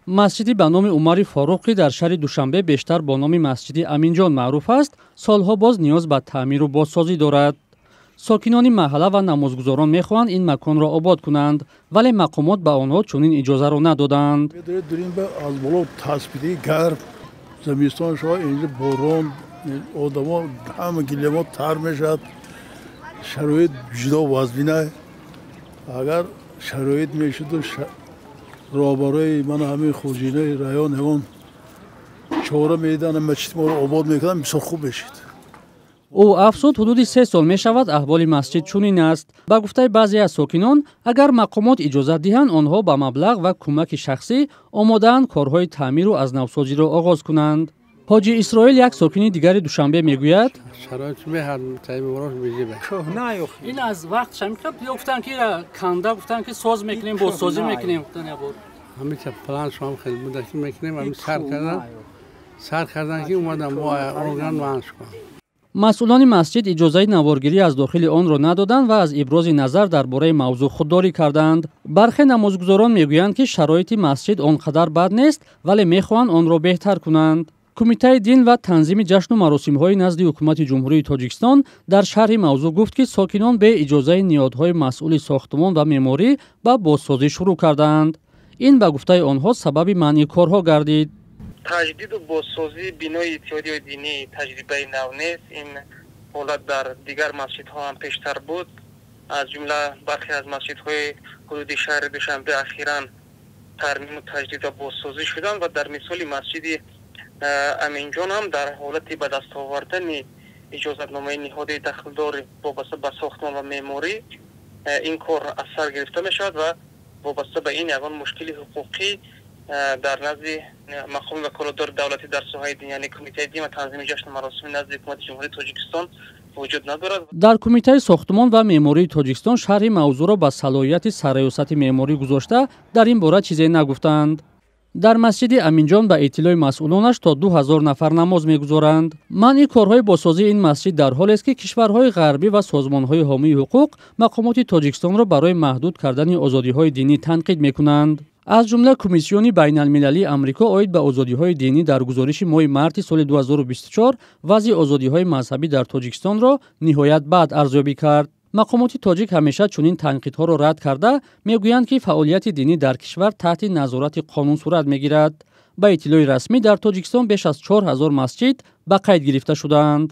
Масҷиди ба номи Умари Форуқ, ки дар шаҳри Душанбе бештар бо номи масҷиди Аминҷон маъруф аст, солҳо боз ниёз ба таъмиру бозсозӣ дорад. Сокинони маҳалла ва намозгузорон мехоҳанд ин маконро обод кунанд, вале мақомот ба онҳо чунин иҷозаро надоданд. Аз боло таспиди гарм, зимистон шо инҷа борон, одамо ҳама гилемо тар мешавад. Шароит ҷудо вазбина. Агар шароит мешуду роҳбарои мана ҳамин хурҷинаи район ягон чора медиҳанд, масҷид моро обод мекунанд, бисёр хуб мешид. Ӯ афзуд, ҳудуди 3 сол мешавад, аҳволи масҷид чунин аст. Ба гуфтаи баъзе аз сокинон, агар мақомот иҷозат диҳанд, онҳо ба маблағ ва кӯмаки шахсӣ омодаанд корҳои таъмиру аз навсозиро оғоз кунанд. Ҳоҷи Исроил, як сокини дигари Душанбе, мегӯяд: Ин аз вақт гуфтанд, ки канда гуфтанд, ки соз мекунем, бозсозӣ мекунем. План шуам хеле буда, ки мекунем. Сар кардан, сар кардан, ки омадам бо орган манш кунам. Масъулони масҷид иҷозаи наворгирӣ аз дохили онро надоданд ва аз ибрози назар дар бораи мавзӯъ худдорӣ карданд. Бархе намозгузорон мегӯянд, ки шароити масҷид он қадар бад нест, вале мехоҳанд онро беҳтар кунанд. Кумитаи дин ва танзими ҷашну маросимҳои назди Ҳукумати Ҷумҳурии Тоҷикистон дар шарҳи мавзӯъ гуфт, ки сокинон бе иҷозаи ниҳодҳои масъули сохтмон ва меъморӣ ба бозсозӣ шурӯъ кардаанд. Ин, ба гуфтаи онҳо, сабаби манъи корҳо гардид. Таҷдиду бозсозии бинои иттиҳодиёи динӣ таҷрибаи нав нест. Ин ҳолат дар дигар масҷидҳо ҳам пештар буд. Аз ҷумла бархе аз масҷидҳои ҳудуди шаҳри Душанбе ахиран тармиму таҷдид ва бозсозӣ шуданд ва дар мисоли масҷиди Аминҷон ҳам дар ҳолати ба даст овардани иҷозатномаи ниҳоди дахлдор вобаста ба сохтмон ва меъморӣ ин кор аз сар гирифта мешавад ва вобаста ба ин ягон мушкили ҳуқуқӣ дар назди мақоми ваколатдори давлатӣ дар соҳаи дин, яъне Кумитаи дин ва танзими ҷашну маросими назди Ҳукумати Ҷумҳурии Тоҷикистон, вуҷуд надорад. Дар Кумитаи сохтмон ва меъмории Тоҷикистон шарҳи мавзӯъро ба салоҳияти Сарраёсати меъморӣ гузошта, дар ин бора чизе нагуфтанд. Дар масҷиди Аминҷон, ба иттилои масъулонаш, то 2000 нафар намоз мегузоранд. Манъи корҳои бозсозии ин масҷид дар ҳолест, ки кишварҳои ғарбӣ ва созмонҳои ҳомии ҳуқуқ мақомоти Тоҷикистонро барои маҳдуд кардани озодиҳои динӣ танқид мекунанд. Аз ҷумла Комиссиони байналмилалии Амрико оид ба озодиҳои динӣ дар гузориши моҳи марти соли 2024 вазъи озодиҳои мазҳабӣ дар Тоҷикистонро ниҳоят бад арзёбӣ кард. Мақомоти тоҷик ҳамеша чунин танқидҳоро рад карда, мегӯянд, ки фаъолияти динӣ дар кишвар таҳти назорати қонун сурат мегирад. Ба иттилои расмӣ, дар Тоҷикистон беш аз 4000 масҷид ба қайд гирифта шудаанд.